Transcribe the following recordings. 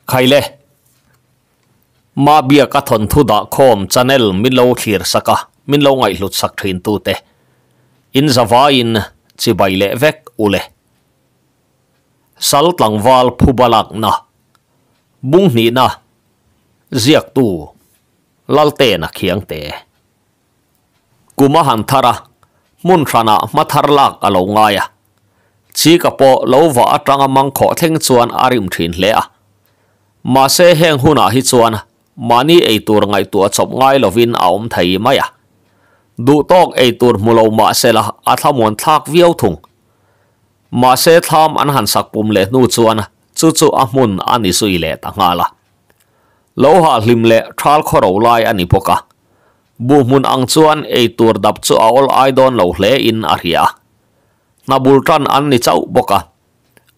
Khaile. Mabiaka thawnthu dah khawm channel min lo thlir sak a, min lo ngaihhlut sak thin tute. In zavaiin chibai leh vek ule. Sal tlangval phuba lakna bung hnihna ziaktu Laltena Khiangte. Kum a han thar a, hmun hranah hma thar lak a lo ngai a. Chika pawh lo vah atanga mangkhawh thleng chuan a rim thin hle a. Mahse heng hunah hi chuan mahni eitur ngaihtuah chawp ngai lovin a awm thei mai a. Duhtawk eitur hmu lo mahsela a thlamuan thlak viau thung. Mahse thlam an han sak pum leh hnu chuan chu chu a hmun a ni zui leh ta nghal a. Lo hahhlim leh thal khawro lai a ni bawk a. Buh hmun ang chuan ei tur dap chu a awl ai dawn lo hle in a hria a. Hna bul tan an ni chauh bawk a.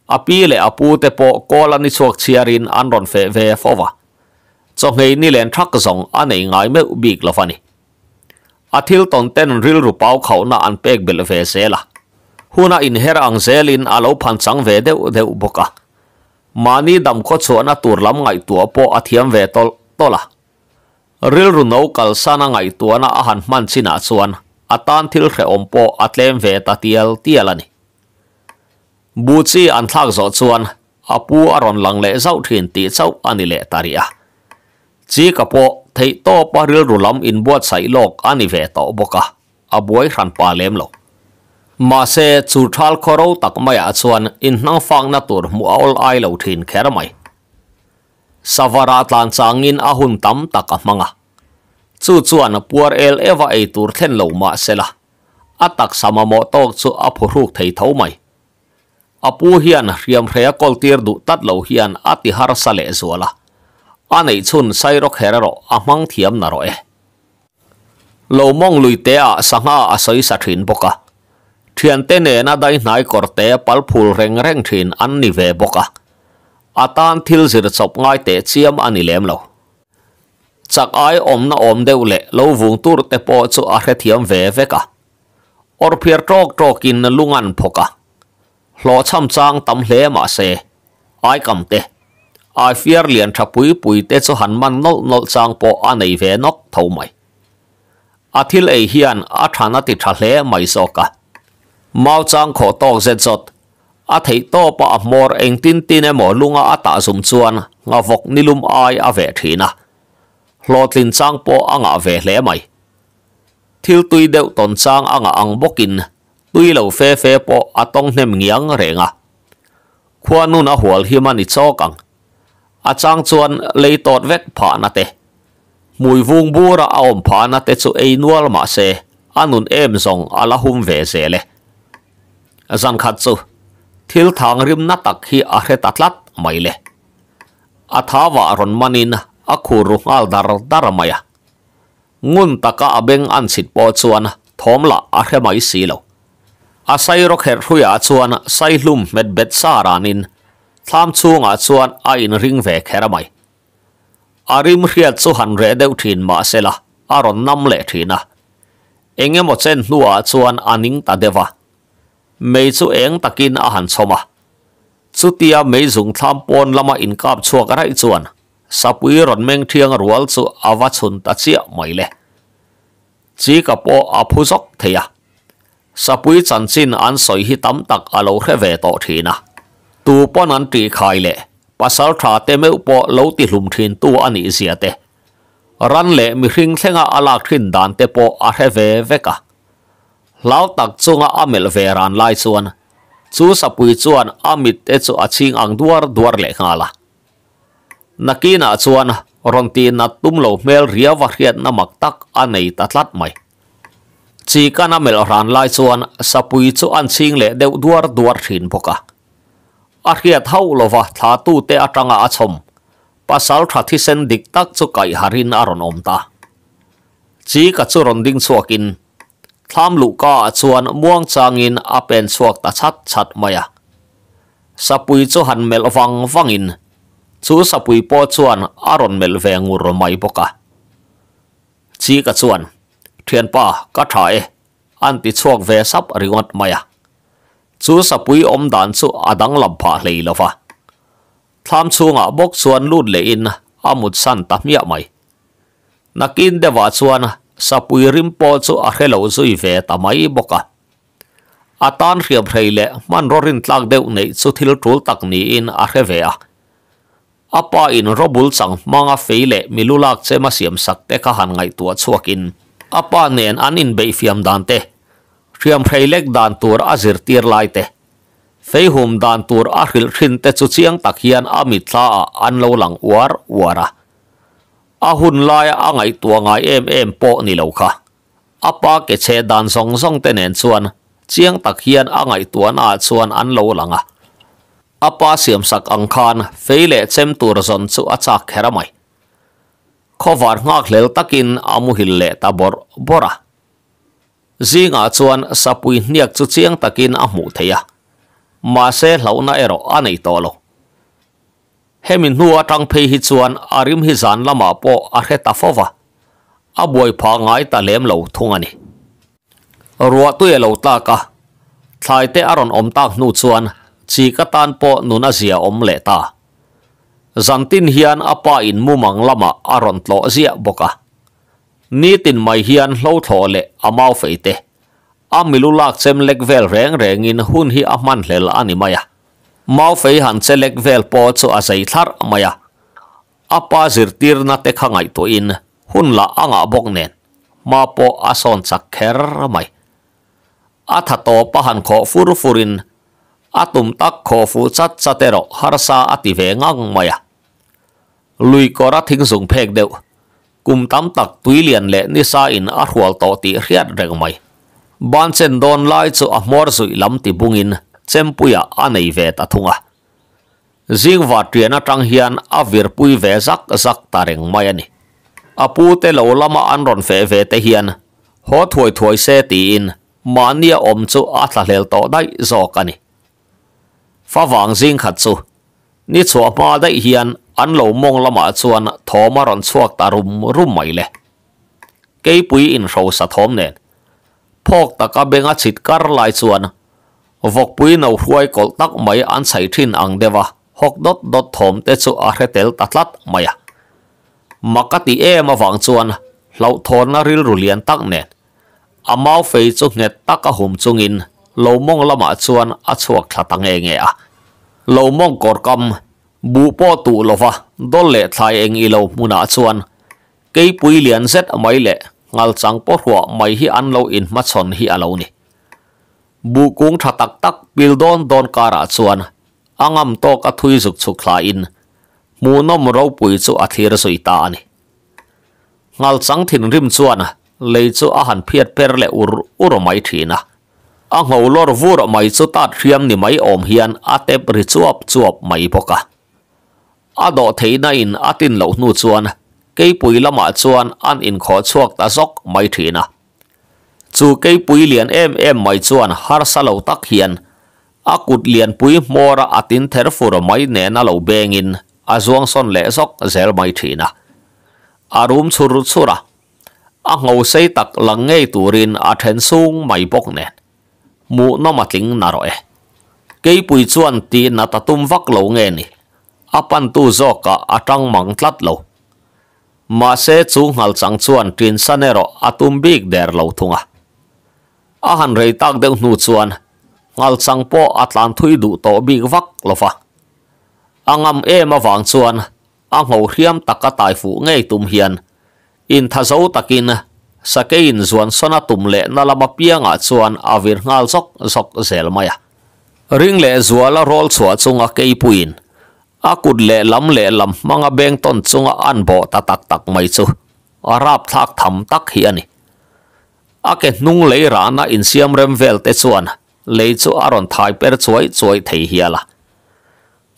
A pi leh a pu te pawh kawl a ni chhuak chhiar in an rawn feh ve fo va. Chawhngei ni len thak zawng a nei ngai meuh bik lo va ni. A thil tawn ten rilru pau khauhna an pek belh ve zel a. Hun a inher ang zel in a lo phan chang ve deuh deuh bawk a. Mahni dam khawchhuahna tur lam ngaihtuah pawh a thiam ve tawlh tawlh a. Rilru no kalsan a ngaihtuahna a han hman chinah chuan a tan thil hrehawm pawh a tlem ve ta tial tial a ni. Bu chi an thlak zawh chuan a pu a rawn lang leh zauh thin tih chauh a ni leh ta rih a. Chika pawh theihtawpa rilru lam inbuatsaih lawk a ni ve tawh bawk a, a buai hran pa lem lo. Mahse, chu thal khaw ro tak maiah chuan inhnangfakna tur hmuh a awl ai lo thin kher mai. Savara tlan changin a hun tam tak a hmang a. Chu chuan puar el eva ei tur thlen lo mah sela, a taksa mamawh tawk chu a phuhruk thei tho mai. A pu hian hriamhreia kawltir duh tlat lo hian a ti harsa leh zual a, a neih chhun sairawkher erawh a hmang thiam na rawh e. Lo mawng lui te ah sangha a sawi sa thin bawk a, thiante nena daihnai kawr te pal phul reng reng thin an ni ve bawk a, a tan thil zir chawp ngai teh chiam a ni lem lo. Chak ai awmna awm deuh leh lo vung tur te pawh chu a hrethiam ve vek a, awrphiar tawk tawkin lung an phawk a, hlawhchham chang tam hle mah se, aikam te, aifiar lian tha pui pui te chu han man nawlh nawlh chang pawh a nei ve nawk tho mai. A thil ei hian a than a ti tha hle mai zawk a. Mau chang khawh tawk zet zawt, a theih tawpa a hmawr engtin tin emaw lunga a tah zum chuan nghavawk nilum ai a veh thin a. Hlawhtlin chang pawh a ngah ve hle mai. Thil tui deuh tawn chang a ngah ang bawkin tui lo fe fe pawh a tawng hnem ngiang reng a. Khua nun a hual him a ni chawk ang. A chang chuan lei tawt vek phahna te, hmui vung bura a awm phahna te chu ei nual mah se a nun em zawng a la hum ve zel e. Zan khat chu thil thang rimna tak hi a hre ta tlat mai le. A thavah rawn manin a khur ru nghal dar dar mai a. Ngun taka a beng an chhit pawh chuan thawm lah a hre mai si lo. A sai rawkherh hruiah chuan sai hlum hmet bet sa ranin thlam chhungah chuan a inring ve kher mai. A rim hriat chu han reh deuh thin mah sela a rawn nam leh thin a. Eng emaw chen hnuah chuan a ning ta deuh a. Mei chu eng takin a han chhawm a. Chutia mei zung thlam pawn lama inkap chhuak raih chuan Sapui rawn meng thiang rual chu a va chhun ta chiah mai le. Chika pawh a phu zawk thei a. Sapui chanchin an sawi hi tam tak a lo hre ve tawh thin a. Tu pawn an tih khai leh pasal tha te meuh pawh lo ti hlum thin tu a nih zia te, ran leh mihring thlenga a lak thin dan te pawh a hre ve vek a. Hlau tak chunga a melh ve ran lai chuan chu sapui chuan a mit te chu a chhing ang duar duar leh nghal a. Nakinah chuan rawn tih nat tum lo hmel riau a hriatna mak tak a nei ta tlat mai. Chi kan a melh ran lai chuan sapui chu an chhing leh deuh duar duar thin bawk a. A hriat hauh lova thlatute atanga a chhawm pasal tha thisen dik tak chu kaih harin a rawn awm ta. Chi ka chu rawn ding chhuakin thlam luhka ah chuan muang changin a pen chhuak ta chhat chhat mai a. Sapui chu han melh vang vangin chu sapui pawh chuan a rawn melh ve ngur mai bawk a. Chika chuan, Thianpa, ka tha e, an ti chhuak ve sap ringawt mai a. Chu sapui awm dan chu a danglam phah hlei lo va. Thlam chhungah bawk chuan lut lehin a mutsan ta hmiah mai. Nakin deuhah chuan sapui rim pawh chu a hre lo zui ve ta mai bawk a. A tan hriam hrei leh hmanraw rintlak deuh neih chu thil tul tak niin a hre ve a. A pa in rawbul chang hmanga fei leh milu lak chem a siam sak te kha han ngaihtuah chhuakin a pa nen an inbeihfiam dan te, hriam hrei lek dan tur a zirtir lai te, fei hum dan tur a hrilh thin te chu chiang tak hian a mitthla ah an lo lang uar uar a. A hun laia a ngaihtuah ngai em em pawh ni lo kha. A pa ke chhe dan zawng zawng te nen chuan chiang tak hian a ngaihtuahna ah chuan an lo lang a. A pa siamsak ang khan fei leh chem tur zawn chu a chak kher a mai. Khawvar nghakhlel takin a muhil leh ta bawrh bawrh a. Zingah chuan sapui hniak chu chiang takin a hmuh theih a, mahse hlauhna erawh a nei tawh lo. Hemi hnu atang phei hi chuan a rim hi zan lamah pawh a hre ta fo va, a buai phah ngai ta lem lo thung a ni. Ruah tui a lo tlak a, thlai te a rawn awm tak hnu chuan chi ka tan pawh nun a zia awm leh ta. Zan tin hian a pa in mumang lamah a rawn tlawh ziah bawk a. Nitin mai hian hlo thlawh leh a mau fei te, a milu lak chem lek vel reng rengin hun hi a hman hlel a ni mai a. Mau fei han che lek vel pawh chu a zei thlarh mai a. A pa zirtirna te kha ngaihtuahin hun lah a ngah bawk nen hma pawh a sawn chak kher mai. A tha tawp a han khawh fur furin a tum tak khawh fuh chat chat erawh harsa a ti ve ngang mai a. Lui kawr a thing zung phek deuh, kum tam tak tui lian leh nisa in a hrual tawh tih hriat reng mai. Ban chen dawn lai chu a hmawr zuih lam ti bungin Chempuia a nei ve ta thung a. Zingva ṭian aṭang hian a virpui ve zak zak ta reng mai a ni. A pu te lo lama an rawn feh ve te hian haw thuai thuai se tiin mahnia awm chu a thlahlel tawh daih zawk a ni. Favang zing khat chu Ni chhuah hma daih hian an lo mawng lamah chuan thawm a rawn chhuak ta rum rum mai le. Keipui inhrosa thawm nen phawk taka benga chhit kar lai chuan vawkpui no hruai kawlh tak mai an chhaih thin ang deuh a, hawk dawt dawt thawm te chu a hre tel ta tlat mai a. Mak a tih em avang chuan hlauhthawnna rilru lian tak nen a mau fei chu nghet tak a hum chungin lo mawng lamah chuan a chhuak thla ta nge nge a. Lo mawng kawr kam buh pawh tuh lova dawl leh thlai eng i lo hmunah chuan keipui lian zet mai leh ngal chang pawh ruah mai hi an lo inhmachhawn hi a lo ni. Buh kung tha tak tak pil dawn dawn karah chuan a ngam tawk a thui zuk chhuk thlain hmuhnawm ropui chu a thlir zui ta a ni. Ngalchang thinrim chuan lei chu a han phiat per leh ur ur mai thin a. A ngho lawr vur mai chu tat hriam ni mai awm hian a tep ri chuap chuap mai bawk a. A dawh theihna in a tin loh hnu chuan keipui lamah chuan an inkhawh chhuak ta zawk mai thin a. Chu keipui lian em em mai chuan harsa lo tak hian a kut lianpui hmawra a tin ther fur mai nena lo bengin a zuang sawn leh zawk zel mai thin a. A rum chhur chhur a, a ngho sei tak lang ngei turin a then sung mai bawk nen. Hmuhnawm a tling na rawh e. Keipui chuan tih nat a tum vak lo nge ni, a pantu zawkah a tang mang tlat lo. Mahse chu nghal chang chuan ṭinsan erawh a tum bik der lo thung a. A han rei tak deuh hnu chuan nghal chang pawh a tlan thui duh tawh bik vak lo va. A ngam em avang chuan A ngho hriam taka tai fuh ngei tum hian inthazo takin sakeiin zuan sawn a tum leh na lama piangah chuan a vir nghal zawk zawk zel mai a. Ring leh zuala rawl chhuah chunga keipuiin a kut leh lam leh lam hmanga beng tawn chunga an bawh ta tak tak mai chu a rapthlak tham tak hi a ni. A ke hnung lei rahna insiam rem vel te chuan lei chu a rawn thai per chuai chuai thei hial a.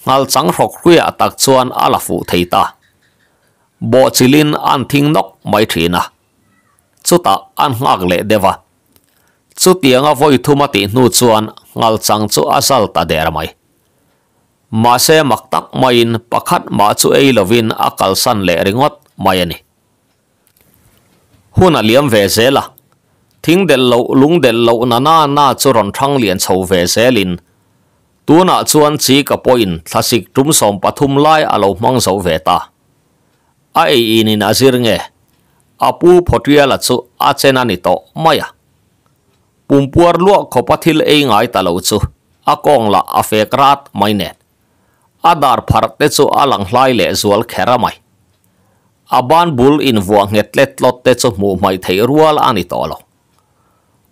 Nghal chang hrawk hruiah tak chuan a la fuh thei ta. Bawhchilhin an thing nawk mai thin a, chutah an nghak leh deuh a. Chutianga vawi thum a tih hnu chuan nghal chang chu a zal ta der mai. Mahse mak tak maiin pakhat mah chu ei lovin a kalsan leh ringawt mai a ni. Hun a liam ve zel a, thing delh loh lung delh loh na na na chu rawn thang lian chho ve zelin. Tunah chuan Chika pawhin thlasik tum 13 lai a lo hmang zo ve ta. A ei inin a zir nge, a pu Phawtiala chu a chen a ni tawh mai a. Pumpuar luah khawpa thil ei ngai ta lo chu a kawng lah a fek rat mai nen. A dar pharh te chu a lang hlai leh zual kher a mai. A ban bul invuah nghet tlet tlawt te chu hmuh hmaih theih rual a ni tawh lo.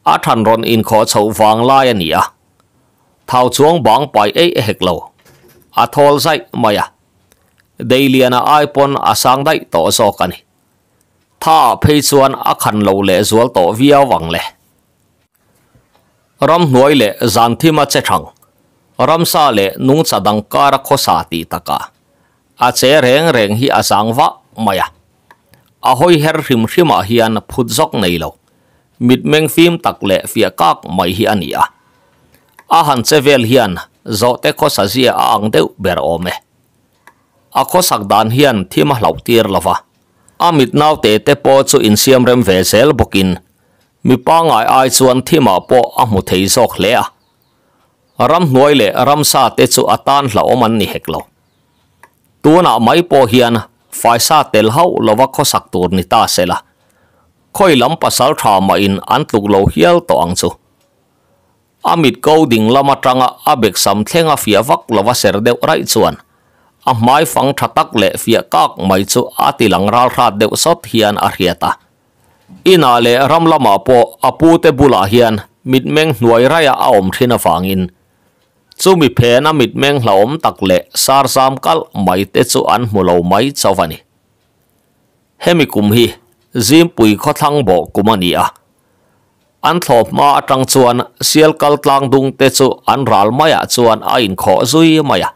A than rawn inkhawh chhoh vang lai a ni a, thau chuang bang pai eih hek lo. A thawl zaih mai a, Deiliana ai pawn a sang daih tawh zawk a ni. Tha ah phei chuan a khan lo leh zual tawh viau ang le. Ramhnuai leh zanthim a che thang, ramsa leh nungcha dang kar a khawsa tih takah a che reng reng hi a zang vah mai a. A hawi her hrim hrimah hian phut zawk nei lo, mitmeng fim tak leh fiah kak mai hi a ni a. A han che vel hian zawhte khawsa zia a ang deuh ber awm e. A khawsak dan hian thim a hlauh tir lo va, a mit naute te pawh chu insiam rem ve zel bawkin mi pangngai ai chuan thimah pawh a hmu thei zawk hle a. Ramhnuai leh ramsa te chu a tan hlauhawm an ni hek lo. Tunah mai pawh hian faisa tel hauh lova khawsak tur ni ta se la, khawi lam pasal tha mahin an tluk lo hial tawh ang chu. A mit ko ding lam atanga a beksam thleng a fiah vak lova ser deuh raih chuan a hmai fang tha tak leh fiah kak mai chu a ti lang ral hrat deuh sawt hian a hriat a. Inah leh ram lamah pawh a pute bulah hian mitmeng hnuai raia a awm thin avangin Chumi phena mitmeng hlauhawm tak leh sar zam kalh mai te chu an hmu lo mai chauh a ni. Hemi kum hi Zimpui khawthlang bawh kum a ni a. An thlawp hma atang chuan sial kal tlang dung te chu an ral maiah chuan a inkhawh zui mai a.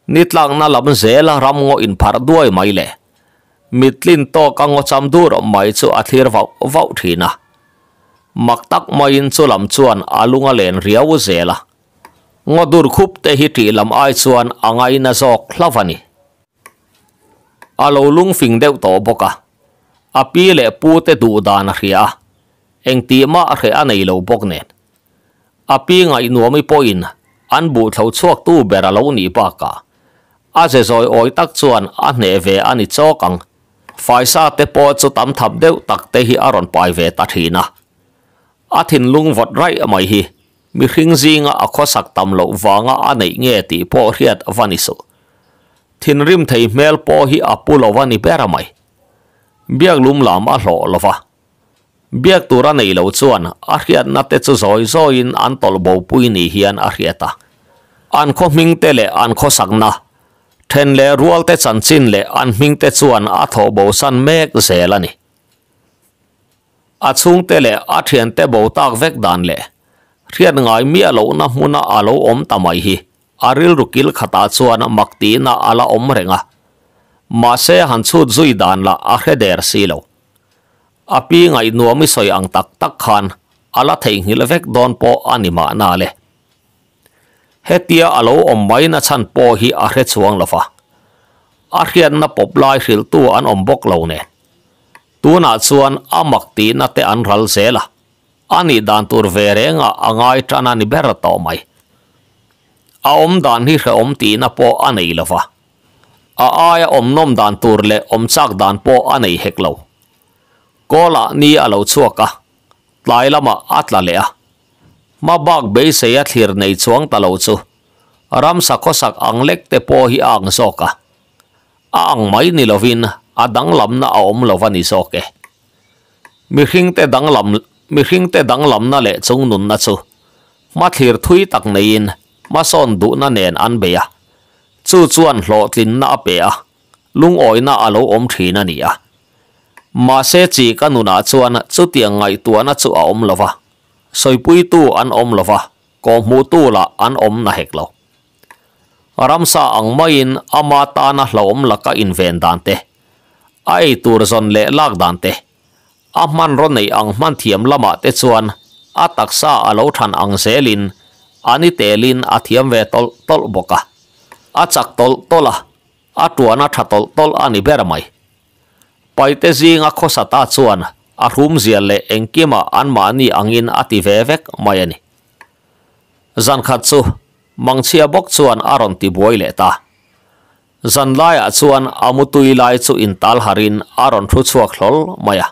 Ni tlakna lam zela ram ngaw inpharh duai mai leh mittlin tawka ngaw cham dur mai chu a thlir vauh vauh thin a. Mak tak maiin chu lam chuan a lung a len riau zel a, ngaw dur khup te hi ṭih lam ai chuan a ngaina zawk hlauh a ni. A lo lung fing deuh tawh bawk a, a pi leh pu te duh dan a hria a, engtih mah hreh a nei lo bawk nen. A pi ngaihnuami pawhin an buh thlo chhuaktu ber a lo nih bakah a ze zawi awi tak chuan a hneh ve a ni chawk ang. Faisa te pawh chu tam thap deuh tak te hi a rawn pai ve ta thin a. A thinlung vawt raih mai hi mihring zinga a khawsak tam loh vanga a neih nge tih pawh hriat va ni suh. Thinrim thei hmel pawh hi a pu lo a ni ber mai. Biak lum lam a hlawh lo va. Biak tur a nei lo chuan a hriatna te chu zawi zawiin an tawlh bopui ni hian a hriat a. An khaw hming te leh an khawsakna Then leh rualte chanchin leh an hmingte chuan a thawh bosan mek zel a ni. A chhungte leh a thiante bo tak vek dan leh hriat ngai miah lohna hmuna a lo awm ta mai hi a rilru kil khatah chuan mak tihna a la awm reng a. Mahse han chhut zui dan lah a hre der si lo. A pi ngaihnuam i sawi ang tak tak khan a la theihnghilh vek dawn pawh a ni mahna le. Hetia a lo awm mai na chhan pawh hi a hre chuang lo va, a hriatna pawp lai hrilhtu an awm bawk lo nen. Tunah chuan a mak tihna te an ral zel a, a nih dan tur ve rengah a ngai tan a ni ber tawh mai. A awm dan hi hrehawm tihna pawh a nei lo va, a aia awm nawm dan tur leh awm chak dan pawh a nei hek lo. Kawlah ni a lo chhuak a, tlai lamah a tla leh a. Hma bak beisei a thlir nei chuang ta lo chu ramsa khawsak ang lek te pawh hi a ang zawk a, a ang mai ni lovin a danglamna a awm lo a ni zawk e. Mihringte danglam mihringte danglamna leh chungnunna chu hma thlir thui tak neiin hmasawn duhna nen an bei a, chu chuan hlawhtlinna a pe a, lungawina a lo awm thin a ni a. Mahse chi ka nunah chuan chutiang ngaihtuahna chu a awm lo va. Sawipuitu an awm lo va, kawhhmuhtu lah an awm na hek lo. Ramsa ang maiin ama tana hlauhawm laka inven dan te, a ei tur zawn leh lak dan te, a hmanraw neih ang hman thiam lamah te chuan a taksa a lo than ang zelin a ni telin a thiam ve tawlh tawlh bawk a. A chak tawlh tawlh a, a tuan a tha tawlh tawlh a ni ber mai. Paite zinga khawsa ta chuan a hrumzia leh engkimah anmahni angin a ti ve vek mai a ni. Zan khat chu Mangchhia bawk chuan a rawn ti buai leh ta. Zan laiah chuan a mutui lai chu intal harin a rawn thu chhuak hlawl mai a.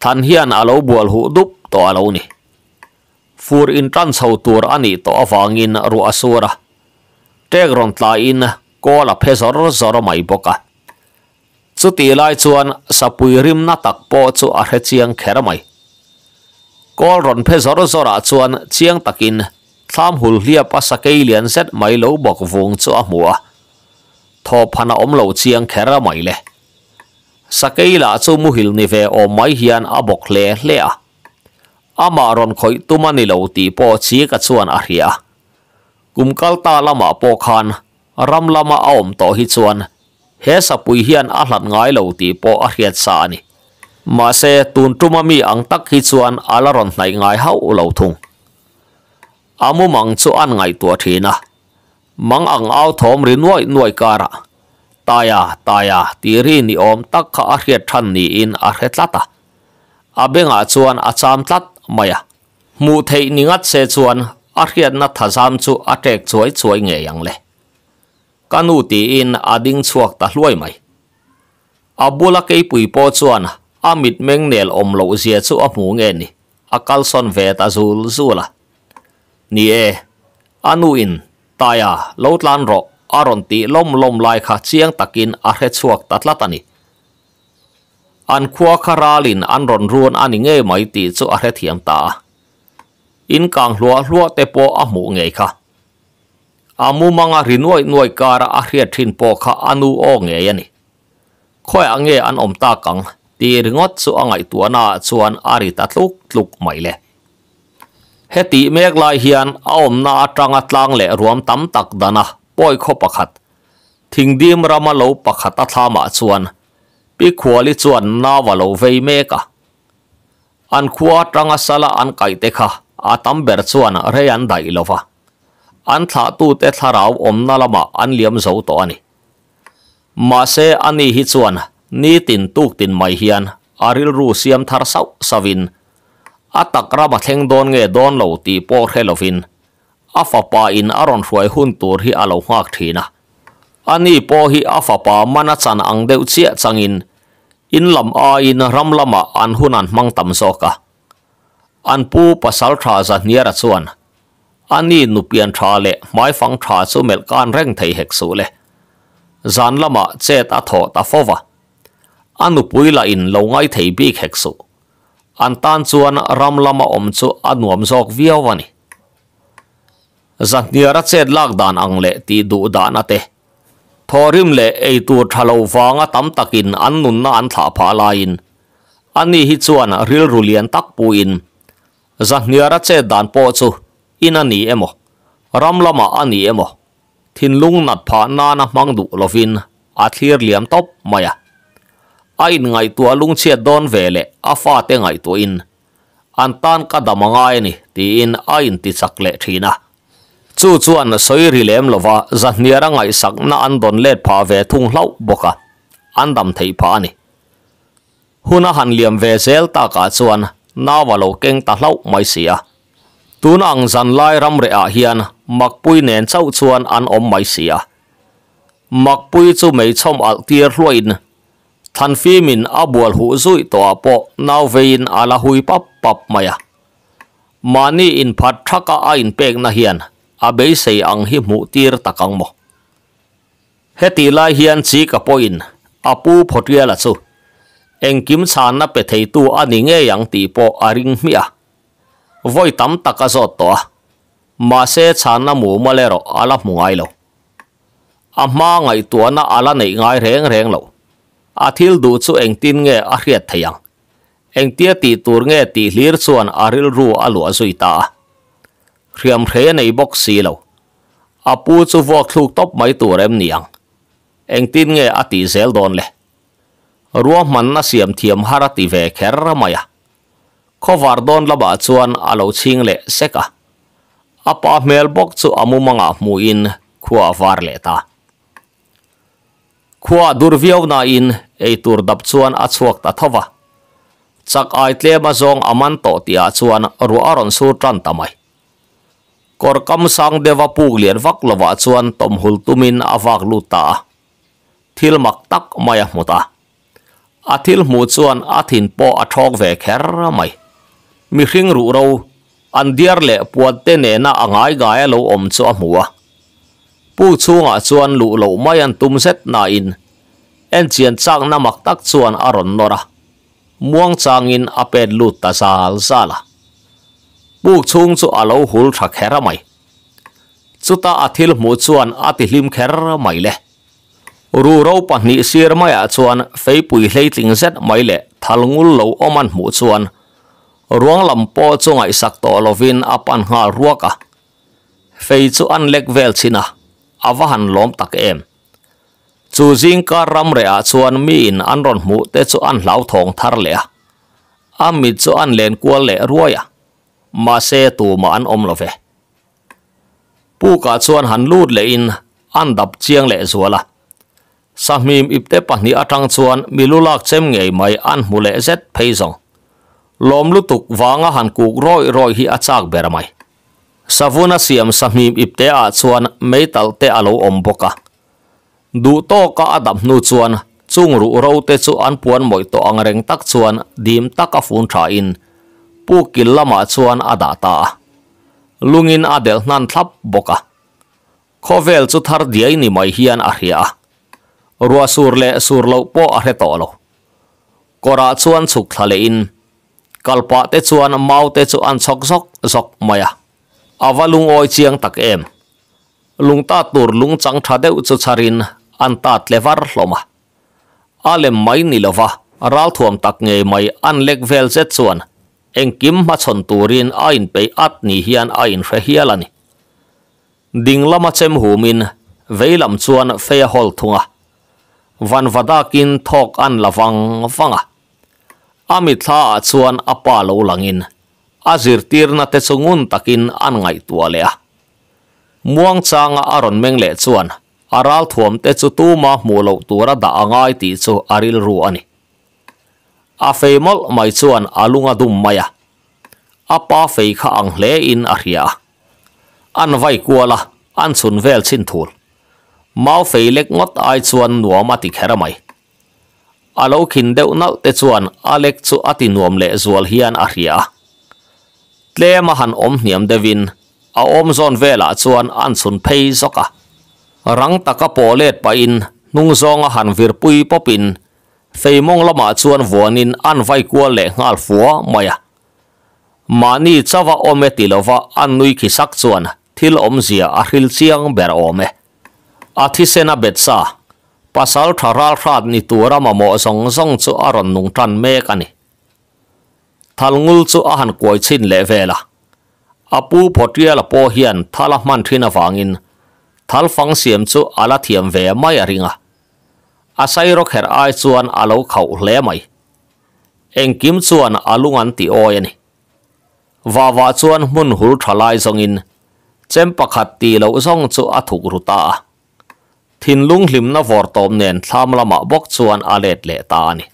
Than hian a lo bual huh dup tawh a lo ni. Fur intan chho tur a nih tawh avangin ruah a sur a. Ṭek rawn tlain kawl a phe zawr zawr mai bawk a. Chutih lai chuan sapui rimna tak pawh chu a hre chiang kher mai. Kawl rawn phe zawr zawrah chuan chiang takin thlam hul hliap a sakei lian zet mai lo bawk vung chu a hmu a, thawhphan a awm lo chiang kher mai le. Sakei lah chu muhil ni ve awm mai hian a bawk hle hle a. Amah rawn khawih tum a ni lo tih pawh Chika chuan a hria a. Kum kal ta lamah pawh khan ram lama a awm tawh hi chuan he sapui hian a hlat ngai lo tih pawh a hriat sa a ni. Mahse, tun tuma mi ang tak hi chuan a la rawn hnaih ngai hauh lo thung. A mumang chu an ngaihtuah thin a, mang ang au thawm ri nuaih nuaih karah Taia, Taia tih ri ni awm tak kha a hriat than niin a hre tlat a. A bengah chuan a cham tlat mai a. Hmuh theih ni ngat se chuan a hriatna thazam chu a ṭek chuai chuai ngei ang le. Ka nu tiin a ding chhuak ta hluai mai. A bula keipui pawh chuan a mitmeng nel awm loh zia chu a hmu nge ni, a kalsawn ve ta zul zul a. Ni e, a nu in Taia lo tlan rawh a rawn tih lawm lawm lai kha chiang takin a hre chhuak ta tlat a ni. An khua kha ralin an rawn run a ni ngei mai tih chu a hrethiam ta a. In kang hluah hluah te pawh a hmuh ngei kha. A mumanga ri nuaih nuaih kara a hriat thin pawh kha a nu aw ngei a ni. Khawiah nge an awm tak ang tih ringawt chu a ngaihtuahnaah chuan a ri ta tluk tluk mai le. Hetih mek lai hian a awmna atanga tlang leh ruam tam tak dana pawi khaw pakhat, Thingdim rama lo pakhat a thlamah chuan Pi Khuali chuan nau a lo vei mek a. An khua atanga sala an kaih te kha a tam ber chuan rei an daih lo va, an thlahtute thlarau awmna lamah an liam zo tawh a ni. Mahse ani hi chuan nitin tuktin mai hian a rilru siam thar sauh sauhin a tak ram a thleng dawn nge dawn lo tih pawh hre lovin a fapa in a rawn hruai hun tur hi a lo nghak thin a. Ani pawh hi a fapa man a chan ang deuh chiah changin in lam aiin ram lamah an hun an hmang tam zawk a. An pu pasal tha Zahniara chuan ani nupian tha leh hmaifang tha chu melh kan reng thei hek suh le. Zan lamah chet a thawh ta fo va. A nupui lah in lo ngai thei bik hek suh. An tan chuan ram lama awm chu a nuam zawk viau a ni. Zahniara chet lak dan ang leh tih duh dahna te, thawhrim leh ei tur tha lo vanga tam takin an nunna an thlah phah laiin ani hi chuan rilru lian tak puin Zahniara chet dan pawh chu in a ni emaw, ram lamah a ni emaw, thinlung nat phah nana hmang duh lovin a thlir liam tawp mai a. A inngaihtuah lungchhiat dawn ve leh a fate ngaihtuahin an tan ka dam a ngai a ni tiin a intichak leh thin a. Chu chuan sawi ri lem lova Zahniara ngaihsakna an dawn let phah ve thung hlauh bawk a, an dam theih phah a ni. Hun a han liam ve zel takah chuan nau a lo keng ta hlauh mai si a. Tun ang zanlai ramrehah hian Makpui nen chauh chuan an awm mai si a. Makpui chu meichhawm alh tir hluahin Thanfimin a bual huh zuih tawhah pawh nau veiin a la hui pap pap mai a. Mahni inphat thaka a inpekna hian a beisei ang hi hmuh tir tak ang maw? Hetih lai hian Chika pawhin a pu Phawtiala chu engkim chhanna pe theitu a ni ngei ang tih pawh a ring hmiah a. Vawi tam tak a zawt tawh a, mahse chhanna mumal erawh a la hmu ngai lo. A hma ngaihtuahna a la neih ngai reng reng lo. A thil duh chu engtin nge a hriat theih ang? Engtia tih tur nge tih hlir chuan a rilru a luah zui ta a. Hriamhrei a nei bawk si lo. A pu chu vuak thluk tawp mai tur em ni ang? Engtin nge a tih zel dawn le? Ruahmanna siam thiam har a ti ve kher mai a. Khawvar dawn lamah chuan a lo chhing leh sek a. A pa hmel bawk chu a mumangah hmuhin khua a var leh ta. Khua a dur viau nain eitur dap chuan a chhuak ta tho va. Chak ai tlem a zawng a man tawh tihah chuan ruah a rawn sur tan ta mai. Kawr kam sang deuha puk lian vak lovah chuan tawmhul tumin a vak lut ta a, thil mak tak mai a hmu ta. A thil hmuh chuan a thin pawh a thawk ve kher mai. Mihring ruhro, an diar leh puan te nena a ngai ngai a lo awm chu a hmu a. Puk chhungah chuan luh loh mai an tum zet nain enchian chakna mak tak chuan a rawn nawr a. Muang changin a pet lut ta zal zal a. Puk chhung chu a lo hul tha kher mai. Chuta a thil hmuh chuan a ti hlim kher mai le. Ruro pahnih sir maiah chuan feipui hleitling zet mai leh thal ngul lo awm an hmuh chuan ruang lam pawh chu ngaihsak tawh lovin a pan nghal ruak a. Fei chu an lek vel chin a, a va han lawm tak em. Chu zingkar ram rehah chuan miin an rawn hmuh te chu an hlauthawng thar leh a, a mit chu an len kual leh ruai a, mahse tumah an awm lo ve. Pukah chuan han lut lehin an dap chiang leh zual a, sahmim ipte pahnih atang chuan mi lu lak chem ngei mai an hmu leh zet phei zawng. Lawm lutuk vanga han kuk rawih rawih hi a chak ber mai. Savuna siam sahmim ipte ah chuan meitalh te a lo awm bawk a. Duh tawka a dap hnu chuan chung ruh ro te chu an puan mawih tawh ang reng tak chuan dim taka fun tha in puk kil lamah chuan a dah ta a. Lungin a delh hnan thlap bawk a. Khawvel chu thar diai ni mai hian a hria a. Ruah sur leh sur loh pawh a hre tawh lo. Kawrah chuan chhuk thla leh in kalpah te chuan mau te chu an chhawk zawk zawk mai a. A va lungawi chiang tak em. Lung tat tur lung chang tha deuh chu chharin an tat tle var hlawm a. A lem mai ni lova ralthuam tak ngei mai an lek vel zet chuan engkim hmachhawn turin a inpeih at ni hian a inhre hial a ni. Ding lama chem humin vei lam chuan fei a hawl thung a. Vanva dakin thawk an la vang vang a. A mitthla ah chuan a pa lo langin a zirtirna te chu ngun takin an ngaihtuah leh a. Muangchanga a rawn meng leh chuan a ralthuam te chu tuma hmuh loh tura dah a ngai tih chu a rilru a ni. A fei mawlh mai chuan a lung a dum mai a, a pa fei kha ang hle in a hria a. An vai kual a, an chhun vel chhin thul. Mau fei lek ngawt ai chuan nuam a ti kher mai. A lo khin deuh nalh te chuan a lek chu a ti nuam leh zual hian a hria a. Tlem a han awm hniam deuhin a awm zawn velah chuan an chhun phei zawk a. Rang taka pawh let pahin hnung zawnga han vir pui pawpin fei mawng lamah chuan vuanin an vai kual leh nghal fua mai a. Mahni chauha awm e ti lova an nui khi sak chuan thil awmzia a hril chiang ber awm e. A thisen a bet sa, pasal tha ral hrat ni tura mamawh zawng zawng chu a rawn nung tan mek a ni. Thalngul chu a han kuai chhin leh vel a. A pu Phawtiala pawh hian thal a hman thin avangin thalfang siam chu a la thiam ve mai a ring a. A sairo kher ai chuan a lo khauh hle mai. Engkim chuan a lung an ti awi a ni. Vava chuan hmun hul tha lai zawngin chem pakhat tih loh zawng chu a thuk ru ta a. Thinlung hlimna vawr tawp nen thlam lamah bawk chuan a let leh ta a ni.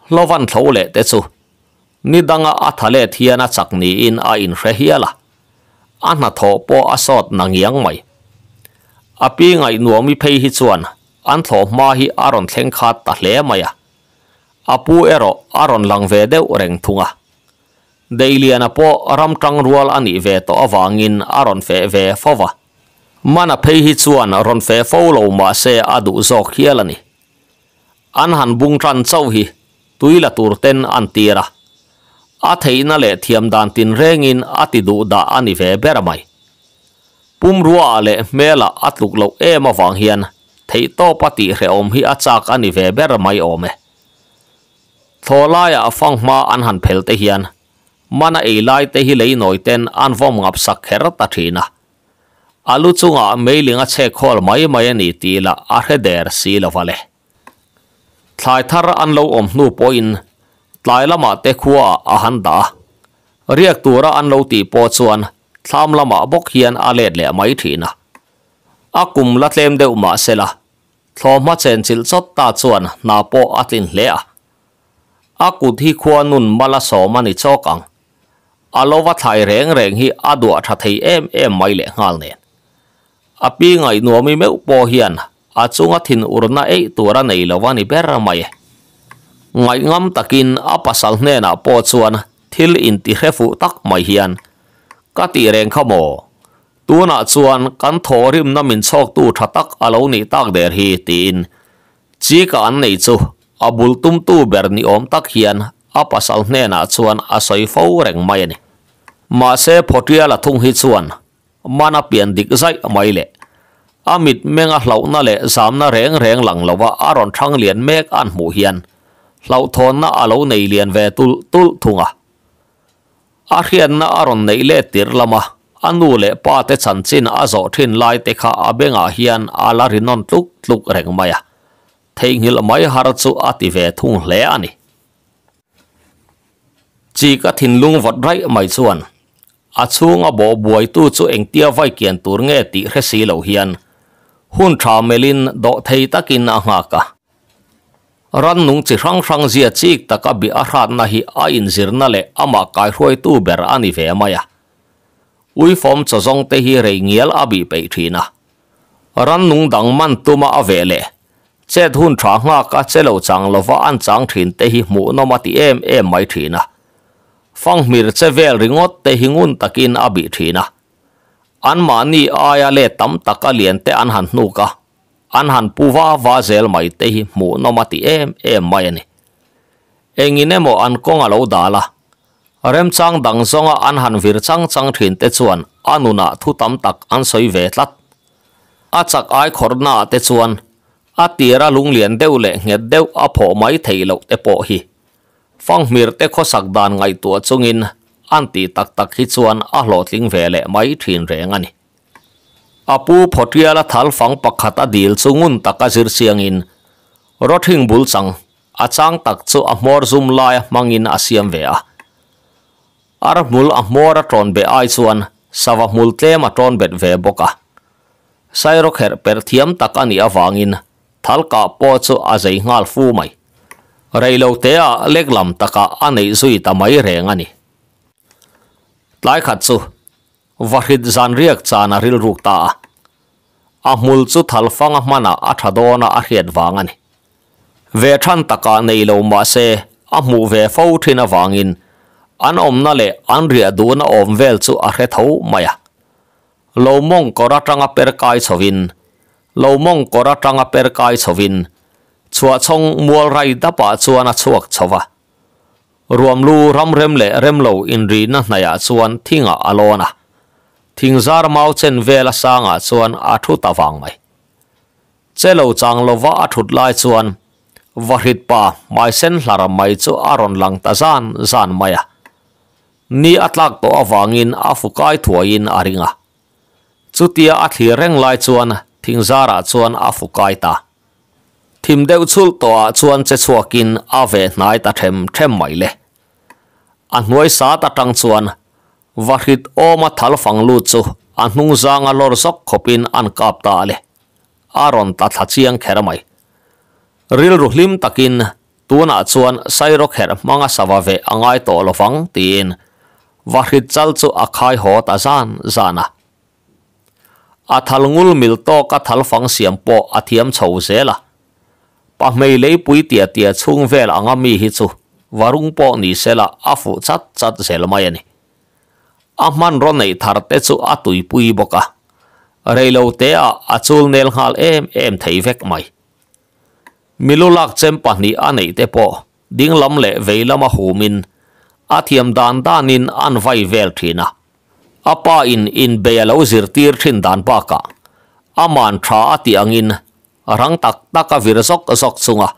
Hlovan thlo leh te chu ni danga a tha let hian a chak niin a inhre hial a, a hnathawh pawh a sawt na ngiang mai. A pi ngaihnuami phei hi chuan an thlawh hma hi a rawn thleng khat ta hle mai a, a pu erawh a rawn lang ve deuh reng thung a. Deiliana pawh ram tang rual a nih ve tawh avangin a rawn feh ve fo va. Mana phei hi chuan rawn feh fo lo mah se a duh zawk hial a ni. An han bung tan chauh hi tui la tur ten an tir a. A theihna leh thiam dan tinrengin a ti duh dah a ni ve ber mai. Pumruaah leh hmelah a tluk loh em avang hian theihtawpa tihhrehawm hi a chak a ni ve ber mai awm e. Thaw laiah fanghma an han phel te hian mana ei lai te hi lei nawi ten an vawm ngap sak kher ta thin a. A lu chungah meiling a chhek khawl mai mai a ni tih lah a hre der si lo va le. Thlai thar an lo awm hnu pawhin tlai lamah te khuaah a han dah a. Riak tura an lo tih pawh chuan thlam lamah bawk hian a let leh mai thin a. A kum la tlem deuh mah sela Thlawhma chenchilh chawt ta chuan hna pawh a tlin hle a. A kut hi khua nun mal a sawm a ni chawk ang. A lova thlai reng reng hi a duah tha thei em em mai lehnghal nen. A pi ngaihnuami meuh pawh hian a chunga thin urna eih tur a nei lo a ni ber mai. Ngaihngam takin a pasal hnenah pawh chuan thil intihre fuh tak mai hian, Ka tih reng kha maw? Tunah chuan kan thawhrimna min chhawktu tha tak a lo nih tak der hi, tiin Chika an nei chu a bul tumtu ber ni awm tak hian a pasal hnenah chuan a sawi fo reng mai a ni. Mahse Phawtiala thung hi chuan mana pian dik zaih mai le. A mit menga hlauhna leh zamna reng reng lang lova a rawn thang lian mek an hmuh hian hlauhthawnna a lo nei lian ve tulh tulh thung a. A hriatna a rawn neih let tir lama a nu leh pa te chanchin a zawh thin lai te kha a bengah hian a la ri nawn tluk tluk reng mai a, theihnghilh mai har chu a ti ve thung hle a ni. Chika thinlung vawt raih mai chuan a chhunga bawh buaitu chu engtia vai kian tur nge tih hre si lo hian hun tha melhin dawh thei takin a nghak a. Rannung chi hrang hrang zia chik taka bih a hratna hi a inzirna leh amah kaihruaitu ber a ni ve mai a. Uifawm chawzawng te hi rei ngial a bih peih thin a. Rannung dang man tuma a veh leh chet hun tha nghak a che lo chang lova an chang thin te hi hmuhnawm a ti em em mai thin a. Fanghmir che vel ringawt te hi ngun takin a bih thin a. Anmahni aia let tam tak a lian te an han hnuk a. An han pu va va zel mai te hi hmuhnawm a ti em em mai a ni. Engin emaw an kawng a lo dal a, remchang dang zawnga an han vir chang chang thin te chuan a nunah thu tam tak an sawi ve tlat. A chak ai khawrhnaah te chuan a tira lunglian deuh leh nghet deuh a phawh mai theih loh te pawh hi Fanghmir te khawsak dan ngaihtuah chungin an tih tak tak hi chuan a hlawhtling ve leh mai thin reng a ni. A pu Phawtiala thal fang pakhat a dil chu ngun taka zir chiangin rawthing bul chang a chang tak chu a hmawr zum laia hmangin a siam ve a. Ar hmul a hmawr a tawn beh ai chuan sava hmul tlem a tawn bet ve bawk a. Sairawkherh per thiam tak a nih avangin thal kah pawh chu a zei nghal fu mai. Reiloteah lek lam takah a neih zui ta mai reng a ni. Tlai khat chu Vahrit zan riak chan a rilruk ta a, a hmul chu thalfanga hmanah a tha dawn a a hriat vang a ni. Ve than takah nei lo mah se a hmuh ve fo thin avangin an awmna leh an riah duhna awm vel chu a hre tho mai a. Lo mawng kawr atanga per kai chhovin, lo mawng kawr atanga per kai chhovin chhuahchhawng mual rai dapah chuan a chhuak chho va. Ruamlu ram rem leh rem lo inrihna hnaihah chuan thingah a lawn a, thing zar mau chen vel a sangah chuan a thu ta vang mai. Che lo chang lova a thut lai chuan Vahrit pa hmai sen hlar mai chu a rawn lang ta zan zan mai a. Ni a tlak tawh avangin a fukai thuaiin a ring a. Chutia a thlir reng lai chuan thing zarah chuan a fukai ta. Thim deuh chhulh tawhah chuan che chhuakin a ve hnai ta them them mai le. A hnuai sat atang chuan Vahrit awma thal fang lut chu a hnung zanga lawr zawk khawpin an kap ta le. A rawn ta thla chiang kher mai. Rilru hlim takin tunah chuan Sairawkherh hmanga sava ve a ngai tawh lovang tiin Vahrit chal chu a khai haw ta zan zan a. A thal ngul mil tawk a thal fang siam pawh a thiam chho zel a. Pahmei leipui tia tia chhung vel anga mi hi chu varung pawh ni sela a fuh chat chat zel mai a ni. A hmanraw neih thar te chu a tuipui bawk a, reilo teah a chul nel nghal em em thei vek mai. Milu lak chem pahnih a neih te pawh dinglam leh veilam a humin a thiam dan danin an vai vel thin a. A pa in inbei a lo zirtir thin dan bakah aman tha a tih angin rang tak tak a vir zawk zawk chunga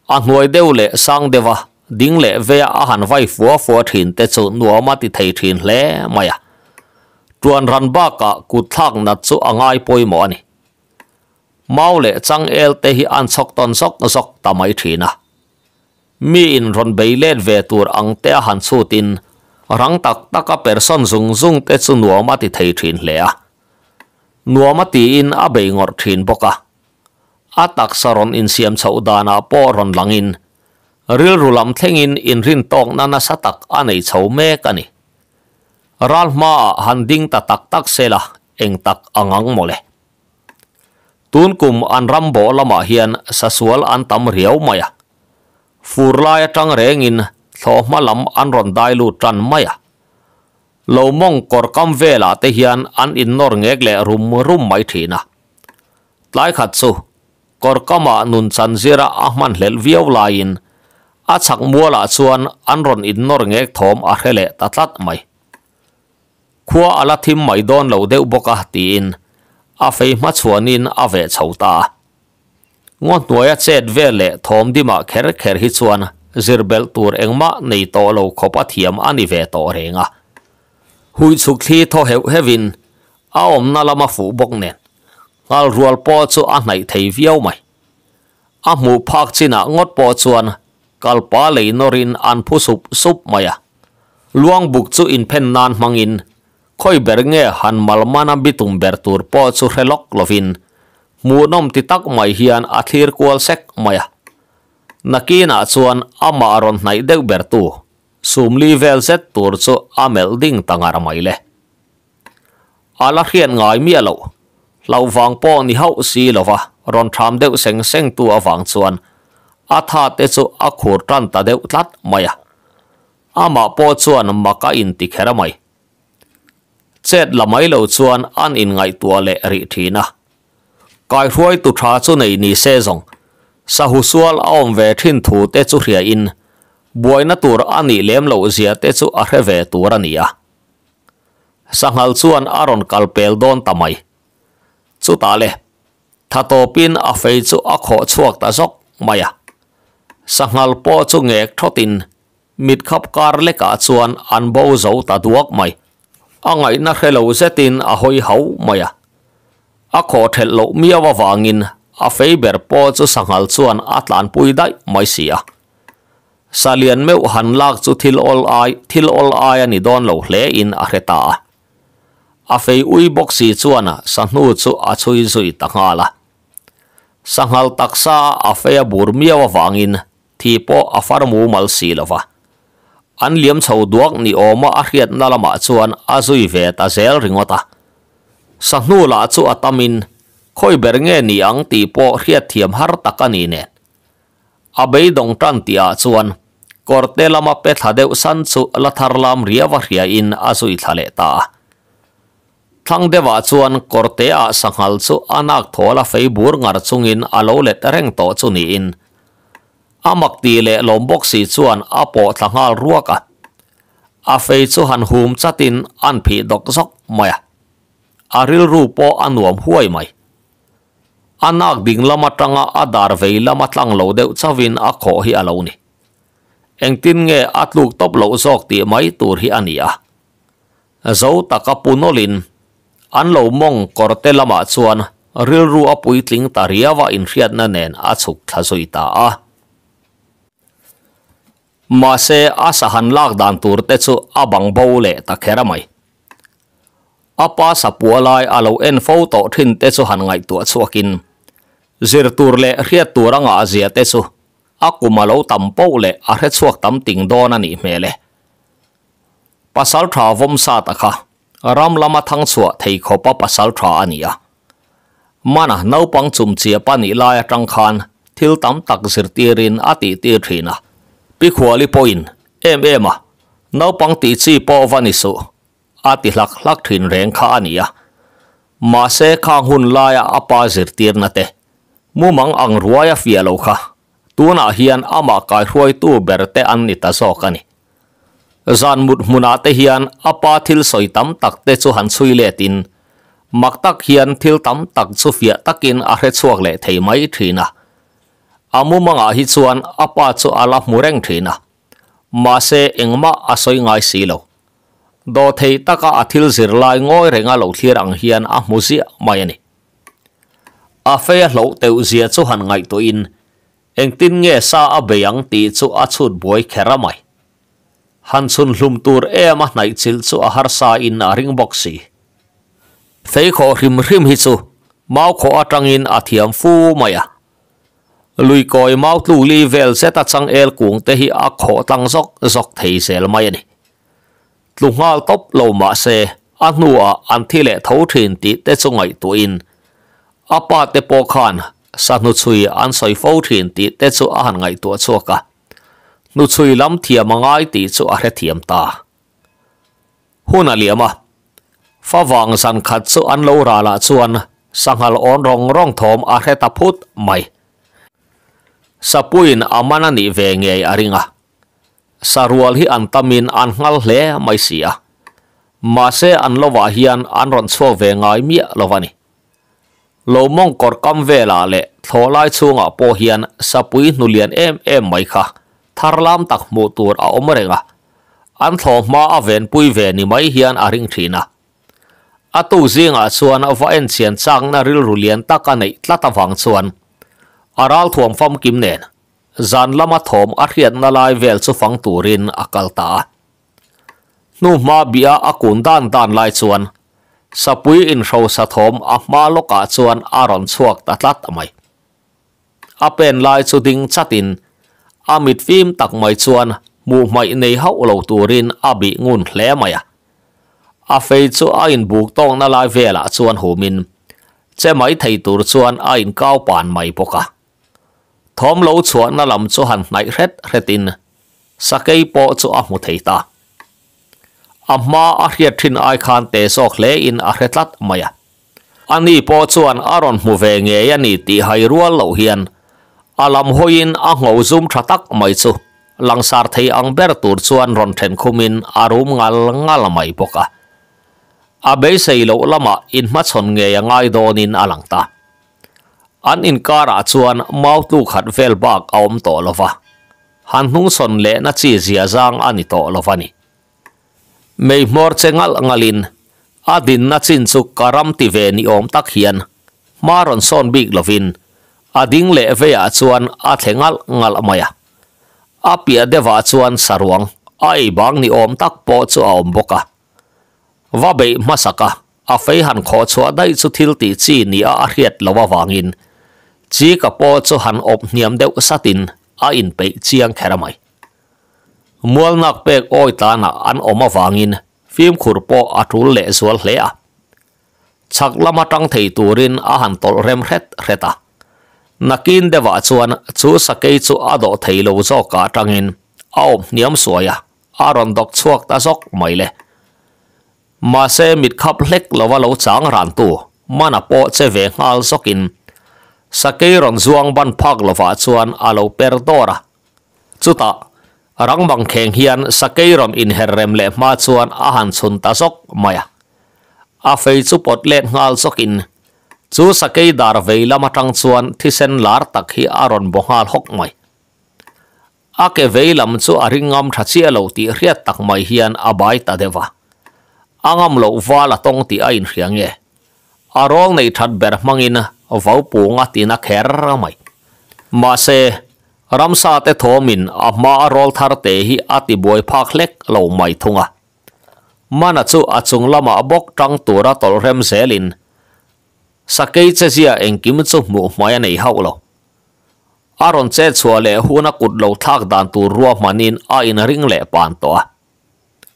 a hnuai deuh leh sang deuha ding leh veia a han vai fua fua thin te chu nuam a ti thei thin hle mai a. Tuan ran bakah kut thlak nat chu a ngai pawimawh a ni. Mau leh changel te hi an chhawk tawn zawk zawk ta mai thin a. Mi in rawn bei let ve tur ang te a han chhut in rang tak tak a persawn zung zung te chu nuam a ti thei thin hle a. Nuam a tiin a bei ngawrh thin bawk a. A taksa rawn insiam chhoh danah pawh rawn lang in rilru lam thleng in inrin tawkna nasa tak a nei chho mek a ni. Ral hmaah han ding ta tak tak sela eng tak ang ang mawle. Tun kum an ram bawh lamah hian sasual an tam riau mai a. Fur lai atang rengin thlawhhma lam an rawn dai lut tan mai a. Lo mawng kawr kam velah te hian an innawr ngek leh rum rum mai thin a. Tlai khat chu kawr kamah nun chan zira a hman hlelh viau laiin a chhak mualah chuan an rawn innawr ngek thawm a hre leh ta tlat mai. Khua a la thim mai dawn lo deuh bawk a tiin a fei hmachhuanin a veh chho ta a. Ngaw hnuaia chet vel leh thawm dimah kher kher hi chuan zir belh tur engmah nei tawh lo khawp a thiam a ni ve tawh reng a. Hui chhuk thli thaw heuh heuhin a awmna lama fuh bawk nen nghal rual pawh chu a hnaih thei viau mai. A hmuh phak chinah ngawt pawh chuan kalpa lei nawrin an phu sup sup mai a. Luang buk chu inphen nan hmangin Khawi ber nge han malmana bitum ber tur pawh chu hre lawk lovin hmuhnawm ti tak mai hian a thlir kual sek mai a. Nakinah chuan amah rawn hnaih deuh ber tu sumli vel zet tur chu a melh ding ta ngar mai le. A la hriat ngai miah loh, hlauh vang pawh ni hauh si lova rawn ṭham deuh seng seng tu avang chuan a tha te chu a khur tan ta deuh tlat mai a. Amah pawh chuan mak a inti kher mai. Chet la mai lo chuan an inngaihtuah leh rih thin a. Kaihruaitu tha chu nei ni se zawng, sahu sual a awm ve thin thu te chu hria in, buaina tur a nih lem loh zia te chu a hre ve tur a ni a. Sanghal chuan a rawn kal pel dawn ta mai. Chutah le, tha tawpin a fei chu a khawh chhuak ta zawk mai a. Sanghal pawh chu ngek thawtin Mit khap kar lekah chuan an bo zo ta duak mai. A ngaihna hre lo zetin a hawi hau mai a. A khaw thelh loh miau avangin a fei ber pawh chu sanghal chuan a tlanpui daih mai si a. Salian meuh han lak chu thil awl ai thil awl ai a ni dawn lo hle in a hre ta a. A fei ui bawk si chuan sahnu chu a chhui zui ta nghal a. Sanghal taksa a fei a bur miau avangin Thi pawh a far mumal si lo va. An liam chho duak ni awma a hriatna lamah chuan a zui ve ta zel ringawt a. Sahnu lah chu a tamin khawi ber nge ni ang tih pawh hriatthiam har tak a ni nen. A beidawng tan tihah chuan kawrte lama pe thla deuh san chu la thar lam riau a hriain a zui thla leh ta a. Thlang deuhah chuan kawrteah sanghal chu a nak thawl a fei bur ngar chungin a lo let reng tawh chu niin a mak tih leh lawm bawk si chuan a pawh thla nghal ruak a. A fei chu han hum chatin an phih dawk zawk mai a. A rilru pawh a nuam huai mai. A nak ding lam atanga a dar vei lama tlang lo deuh chauhin a khawh hi a lo ni. Engtin nge a tluk tawp loh zawk tih mai tur hi a ni a. Zo taka pu nawlin an lo mawng kawrte lamah chuan rilru a puitling ta riau a inhriatna nen a chhuk thla zui ta a. Mahse a sahan lak dan tur te chu a bang bo leh ta kher a mai. A pa sapua lai a lo en fo tawh thin te chu han ngaihtuah chhuakin zir tur leh hriat tur a ngah zia te chu a kum a lo tam poh leh a hrechhuak tam ting dawn a nih hmel e. Pasal tha vawm sat a kha ram lama thang chhuah thei khawpa pasal tha a ni a. Mana naupang chumchia pahnih lai atang khan thil tam tak zirtirin a tihtir thin a. Pi Khuali pawhin em em a, naupang tih chi pawh va ni suh a ti hlak hlak thin reng kha a ni a. Mahse khang hun laia a pa zirtirna te mumang ang ruai a fiah lo kha tunah hian amah kaihruaitu ber te an ni ta zawk a ni. Zan mut hmunah te hian a pa thil sawi tam tak te chu han chhui letin mak tak hian thil tam tak chu fiah takin a hre chhuak leh thei mai thin a. A mumangah hi chuan a pa chu a la hmu reng thin a, mahse engmah a sawi ngai si lo. Dawhthei taka a thil zir lai ngawi renga lo thlir ang hian a hmu ziah mai a ni. A fei a hloh teuh zia chu han ngaihtuahin Engtin nge sa a bei ang tih chu a chhut buai kher a mai. Han chhun hlum tur em a hnaih chilh chu a harsa in a ring bawk si. Feikhawh hrim hrim hi chu mau khawh atangin a thiam fu mai a. Lui kawi mau tluk li vel zet a changel kung te hi a khawh tlang zawk zawk thei zel mai a ni. Tlu nghal tawp lo mah se a hnuah an thi leh tho thin tih te chu ngaihtuahin a pa te pawh khan sa hnuchhui an sawi fo thin tih te chu a han ngaihtuah chhuak a, hnuchhui lam thiam a ngai tih chu a hrethiam ta. Hun a liam a, favang zan khat chu an lo ralah chuan sanghal awn rawng rawng thawm a hre ta phut mai. Sapuiin a man a nih ve ngei a ring a, Sarual hi an tamin an nghal hle mai si a, mahse an lovah hian an rawn chhuak ve ngai miah lo a ni. Lo mawngkawr kam velah leh thlawhlai chhungah pawh hian sapui hnulian em em mai kha thar lam tak hmuh tur a awm reng a, an thlawh hma a venpui ve ni mai hian a ring thin a. A tu zingah chuan va enchian chakna rilru lian tak a neih tlat avang chuan a ralthuam famkim nen Zan lama thawm a hriatna lai vel chu fang turin a kal ta a. Hnuhma bia a kun dan dan lai chuan sapui inhrosa thawm a hma lawkah chuan a rawn chhuak ta tlat mai. A pen lai chu ding chatin a mit fim tak mai chuan hmuh hmaih nei hauh lo turin a bih ngun hle mai a. A fei chu a inbuk tawkna lai velah chuan humin che mai thei tur chuan a inkau pan mai bawk a. Thawm lo chhuahna lam chu han hnaih hret hretin sakei pawh chu a hmu thei ta. A hma a hriat thin ai khan te zawk hlein a hre tlat mai a. Ani pawh chuan a rawn hmu ve ngei a ni tih hai rual loh hian a lam hawiin a ngho zum tha tak mai chu langsar thei ang ber tur chuan rawn then khumin a rum ngal ngal mai bawk a. A beisei loh lamah inhmachhawn ngei a ngai dawnin a lang ta. An inkarah chuan mau tluk khat vel bak a awm tawh lo va, han hnungsawn lehna chi zia zang a ni tawh lo va ni. Mei hmawr che ngalh ngalhin a dinna chin chu ka ram ti ve ni awm tak hian hma rawn sawn bik lovin a ding leh veiah chuan a thle ngalh ngalh mai a. A piah deuhah chuan saruang a ei bang ni awm tak pawh chu a awm bawk a. Va beih hmasak a, a fei han khawh chhuah daih chu thil tih chi nia a hriat loh avangin Chika pawh chu han awp hniam deuh satin a inpeih chiang kher mai. Mualnak pek awi tlanah an awm avangin fimkhur pawh a tul lehzual hle a. Chhak lama tang thei turin a han tawlh rem hret hret a. Nakin deuhah chuan chu sakei chu a dawh thei lo zawkah tangin a awp hniam suai a. A rawn dawk chhuak ta zawk mai le. Mahse mit khap hlek lova lo chang rantu mana pawh che ve nghal zawkin sakei rawn zuang ban phak lovah chuan a lo per dawr a. Chutah rang bang kheng hian sakei rawn inher rem leh hma chuan a han chhun ta zawk mai a. A fei chu pawt let nghal zawkin chu sakei dar vei lam atang chuan thisen lar tak hi a rawn baw nghal hawk mai. A ke vei lam chu a ring ngam tha chiah lo tih hriat tak mai hian a bai ta deuh a. A ngam loh val a tawng tih a inhria nge? A rawl nei that ber hmangin vo pung a tina kher mai. Mahse, ramsa te thawmin a hma a rawl thar te hi a ti buai phak hlek lo mai thung a. Mana chu a chung lamah bawk tang tura tawlh rem zelin sakei chezia engkim chu hmuh hmai a nei hauh lo. A rawn chet chhuah leh huna kut lo thlak dan tur ruahmanin a inring leh pan tawh a.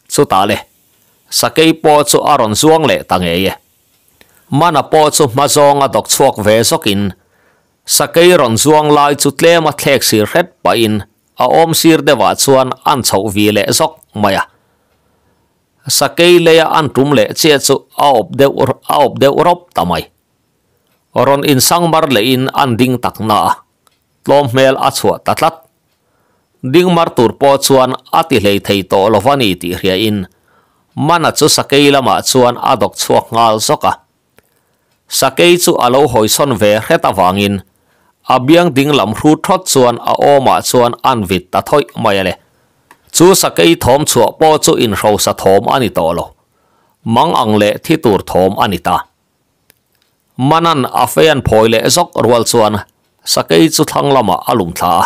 Chutah le, sakei pawh chu a rawn zuang leh ta ngei e. Mana pawh chu hma zawng a dawk chhuak ve zawkin sakei rawn zuang lai chu tlem a thlek sir hret pahin a awm sir deuhah chuan an chhoh vi leh zawk mai a. Sakei leia an tum leh chiah chu a awp deuh a awp deuh rawp ta mai. Rawn insang mar lehin an ding tak na a, tlawm hmel a chhuah ta tlat. Ding mar tur pawh chuan a ti hlei thei tawh lo va ni tih hriain Mana chu sakei lamah chuan a dawk chhuak nghal zawk a. Sakei chu a lo hawisawn ve hret avangin a biang ding lam hru thawt chuan a awmah chuan an vit ta thawih mai a le. Chu sakei thawm chhuah pawh chu inhrosa thawm a ni tawh lo. Mang ang leh thi tur thawm a ni ta. Manan a fei an phawi leh zawk rual chuan sakei chu thlang lamah a lum thla a.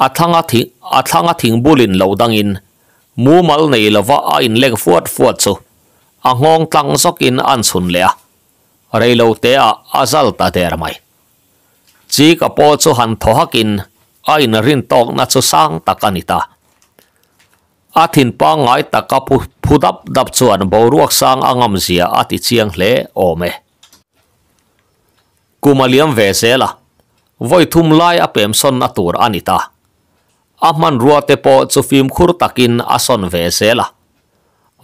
A thlanga thing a thlanga thing bulin lo dangin mumal nei lova a inleng fuat fuat chu a nghawng tlang zawkin an chhun leh a, reilo teah a zal ta der mai. Chika pawh chu han thaw hakin a inrin tawkna chu sang tak a ni ta. A thin pangngai taka phu Phu dap dap chuan boruak sang a ngam zia a ti chiang hle awm e. Kum a liam ve zel a, vawi thum lai a pem sawnna tur a ni ta. A hmanrua te pawh chu fimkhur takin a sawn ve zel a.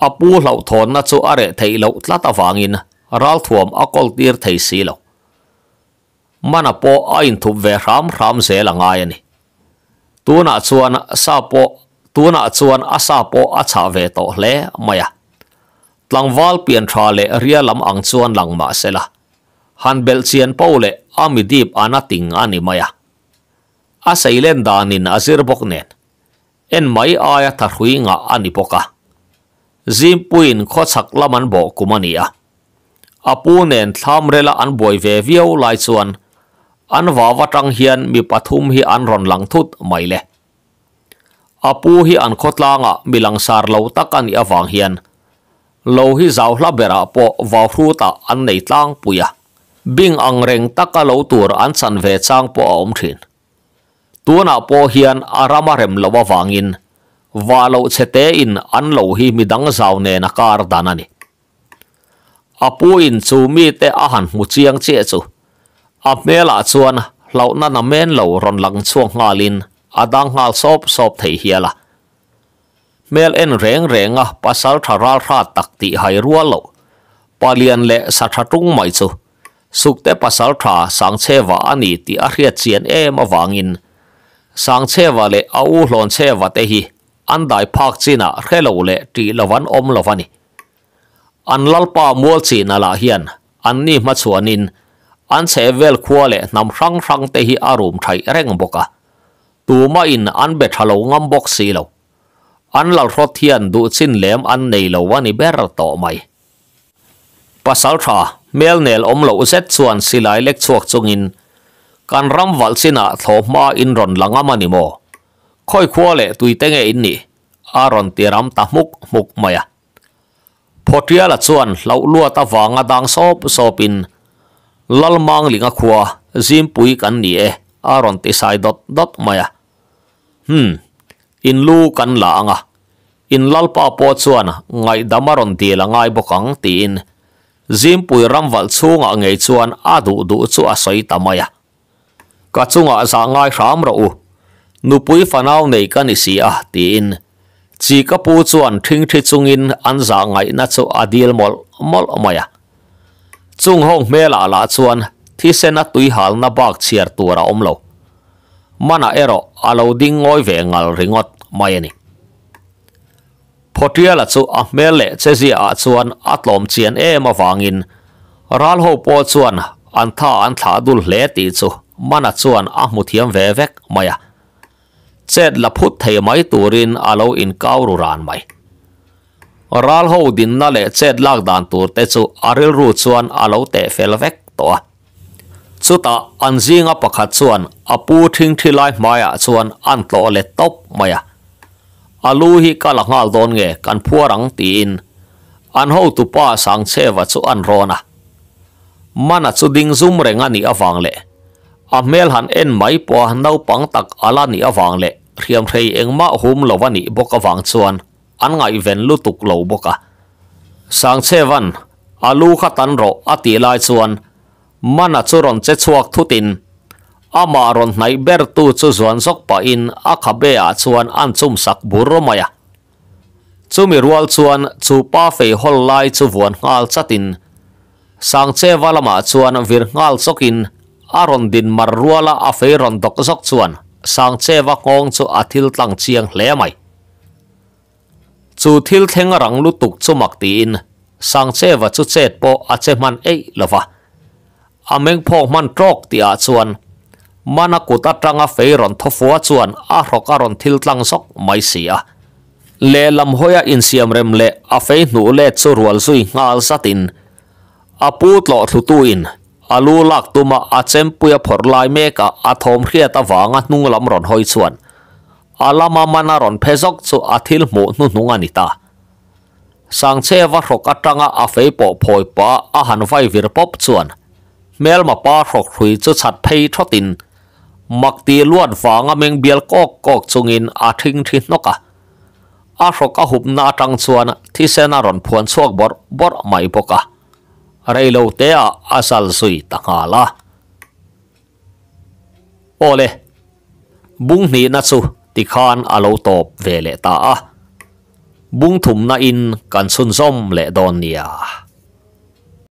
A pu hlauhthawnna chu a reh theih loh tlat avangin ralthuam a kawl tir thei si lo. Mana pawh a inthup ve hram hram zel a ngai a ni. Tunah chuan sa pawh tunah chuan a sa pawh a chhah ve tawh hle mai a. Tlangval pian tha leh ria lam ang chuan lang mah sela, han belh chian po leh a mi dip a na ting a ni mai a. A seilen danin a zir bawk nen, en mai aia thahrui ngah a ni bawk a. Zimpuiin khawchhak lam an bawh kum a ni a. A pu nen thlamrela an buai ve viau lai chuan an vau atang hian mi pathum hi an rawn lang thut mai le. A pu hi an khawtlangah mi langsar lo tak a nih avang hian lo hi zau hla berah pawh vau hrutah an nei tlangpui a, bing ang reng taka lo tur an chan ve chang pawh a awm thin. Tunah pawh hian a ram a rem loh avangin vah loh chhe tein an lo hi midang zau nen a kar dan a ni. A pu in chu mite a han hmu chiang chiah chu a hmelah chuan hlauhna na men lo rawn lang chhuak nghalin a dang nghal sawp sawp thei hial a. Hmel en reng reng a pasal tha ral hrat tak tih hai rual loh palian leh sa tha tung mai chu Sukte pasal tha Sangcheva a ni tih a hriat chian em avangin Sangcheva leh a u Hlawncheva te hi an dai phak chinah hre lo leh tih lo an awm lo a ni. An lalpa mual chihna lah hian an ni hmachhuanin an chhehvel khua leh hnam hrang hrang te hi a rum thaih reng bawk a, tumahin an be tha lo ngam bawk si lo. An lalhrawt hian duh chin lem an nei lo a ni ber tawh mai. Pasal tha hmel nel awm loh zet chuan silai lek chhuak chungin kan ram valh chinah thlawhhma in rawn la ngam a ni maw? Khawi khua leh tuite nge in nih? A rawn ti ram ta hmuk hmuk mai a. Phawtiala chuan hlauh luat avanga dang sawp sawpin, Lalmanglinga khua, Zimpui kan ni e, a rawn ti sai dawt dawt mai a. Hum, in lu kan la ang a, in lalpa pawh chuan ngaihdam a rawn dil a ngai bawk ang, tiin Zimpui ramvalh chhungah ngei chuan a duh duh chu a sawi ta mai a. Ka chungah zah ngai hram rawh u, nupui fanau nei ka ni si a, tiin chi ka pu chuan ṭhingṭhi chungin an zah ngaihna chu a dil mawlh mawlh mai a. Chung ho hmelah lah chuan thisena tui halna bak chhiar tur a awm lo. Mana erawh a lo ding ngawi ve ngal ringawt mai a ni. Phawtiala chu a hmel leh chezia ah chuan a tlawm chian em avangin ral ho pawh chuan an tha an thlah dul hle tih chu Mana chuan a hmu thiam ve vek mai a. Chet la phut thei mai turin a lo inkau ru ran mai. Ral ho dinna leh chet lak dan tur te chu a rilru chuan a lo teh fel vek tawh a. Chutah an zinga pakhat chuan a pu ṭhingṭhi lai hmaiah chuan an tlawh let tawp mai a. A lu hi ka la nghal dawn nge kan phuar ang tiin an hotupa Sangcheva chu an rawn a. Mana chu ding zum reng a nih avang leh a hmel han en mai pawha naupang tak a la nih avang leh hriamhrei engmah hum lo a nih bawk avang chuan an ngaihven lutuk lo bawk a. Sangchevan a lu kha tan rawh a tih lai chuan Mana chu rawn che chhuak thutin amah rawn hnaih bertu chu zuan zawk pahin a khabe ah chuan an chum sak bur mai a. Chumi rual chuan chu pa fei hawl lai chu vuan nghal chatin Sangcheva lamah chuan vir nghal zawkin a rawn din mar ruala a fei rawn dawk zawk chuan Sangcheva nghawng chu a thil tlang chiang hle mai. Chu thil thleng a rang lutuk chu mak tiin Sangcheva chu chet pawh a che hman eih lo va. A mengphawk hman tawk tihah chuan Mana kut atanga fei rawn thaw fua chuan a hrawk a rawn thil tlang zawk mai si a. Lehlam hawia insiam rem leh a fei hnuh let chu rual zui nghal zatin a pu tlawh thlutuin a lu lak tuma a chempui a phawrh lai mekah a thawm hriat avanga hnung lam rawn hawi chuan A lama mana rawn phe zawk chu a thil hmuh hnuhnung a ni ta. Sangcheva hrawk atanga a fei pawh phawi pah a han vai vir pawp chuan hmelma pa hrawk hrui chu chhat phei thawtin mak ti luat vanga meng bial kawk kawk chungin a thing thi hnawk a. A hrawk a hupna atang chuan thisen a rawn phuan chhuak bawrh bawrh mai bawk a, reilo te ah a zal zui ta nghal a. Awle, bung hnihna chu tikhan a lo tawp ve leh ta a, bung thumna in kan chhunzawm leh dawn nia.